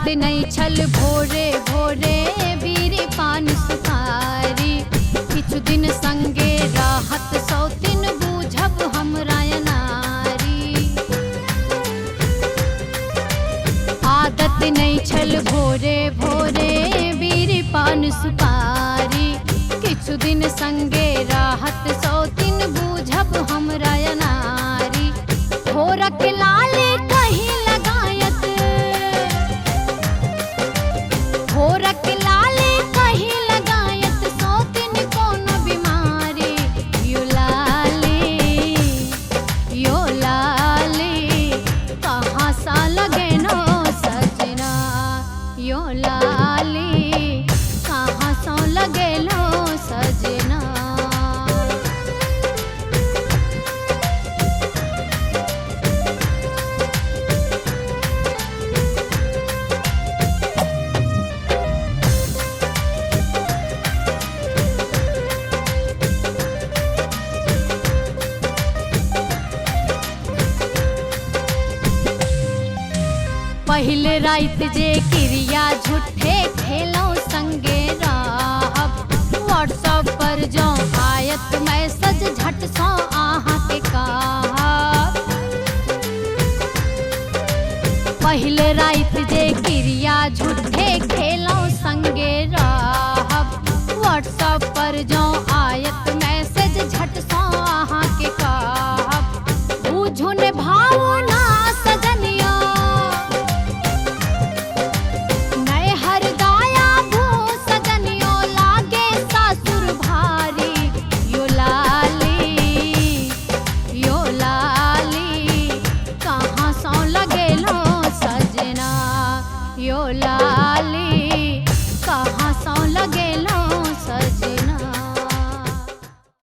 आदत नहीं छल भोरे भोरे बीड़ी पान सुपारी। किछु दिन संगे राहत सौतिन बूझब हमरा नारी। आदत नहीं छल भोरे भोरे बीड़ी पान सुपारी। किछु दिन संगे राहत सौतिन बूझब हमरा नारी। भोरक लाले कहीं लगायत, भोरक लाले कहीं लगायत सौतिन कोनो बीमारी। यो लाले, यो लाले कहाँ सा लगेनो सजना। यो लाले कहाँ सा लगेलो सजना। पहिले राति जे क्रिया झूठे खेलो संगे रहब। व्हाट्सएप पर जो आयत मैसेज झट सो अहाँ के कहब। पहिले राति जे क्रिया झूठे खेलो संगे रहब। व्हाट्सएप पर जो